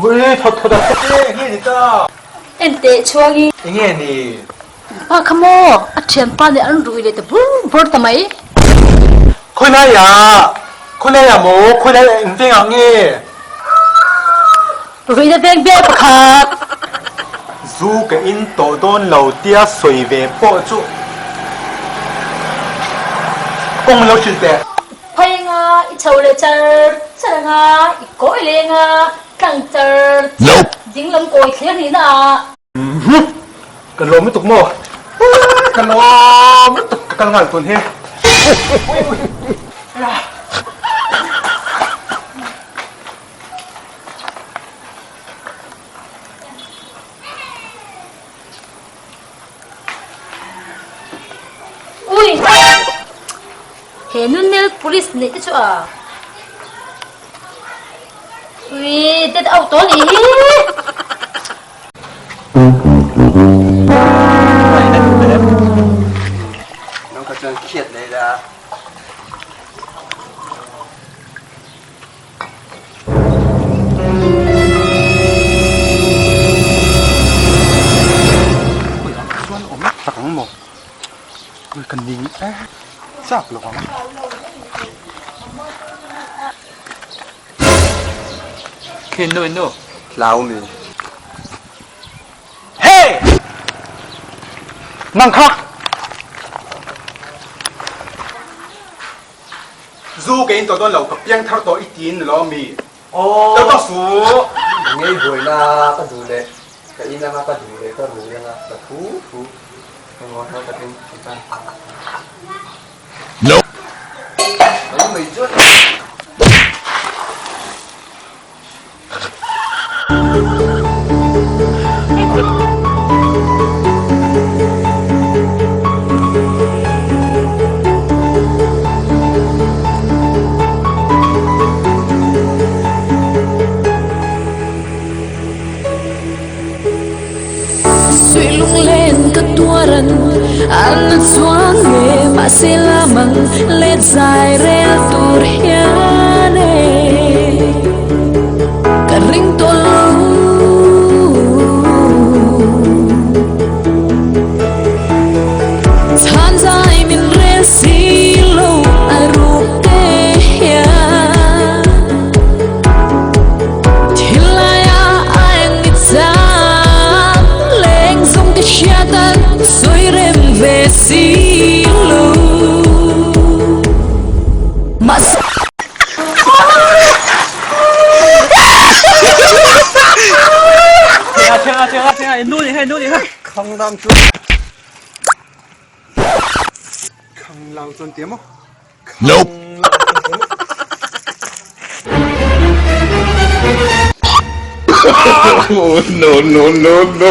Ui, thawt thawt a thawt e, enge ni ta? En teh chhuangi. Enge ni? Pa kha maw, a thianpa nih an rui leh ta bur bur ta mai. Khawi laiah, khawi laiah maw, khawi laiah eng vengah nge? Ruihna veng bial pakhat. Zu ka in tawh dawn lo tia sawi ve pawh chu kawng lo hrilh teh. Phai anga i chho leh char char anga i kawi leh anga tlang char char dinglam kawi thlir nihna ah. Umm ka lawm lutuk maw? Ka lawm lutuk ka kal nghal tun hi. Ui! He nunel police neih te chu a. Ui, dead out tawh anih hi. Nang kha chuan khiat leh la. Chuan awm tak ang maw? Ui ka ning e chak lo ang. Khi nu nu hlau mi. Hey! Nang kha! Zu ka in tawh dawn lo, ka piang thar tawh i ti in lo mi? Aw. Ka tawh su. Ngei buaina ka duh leh ka in anga ka duh leh ka rui anga ka thu thu engmaw hna ka tin ti tan. No. Mai mai chuan. Suihlunglen ka tuaran an chuan nge mahse lamang let zai rel tur hian e ka ring tawh lo. Chhan zai min rel si lo a ruk te hian thil laia a eng i chang leng zawng ka hriat an sawi rem ve si lo. Mahse. Khanglang chu Khanglang chuan tia maw? Nope. Khanglang No no no no.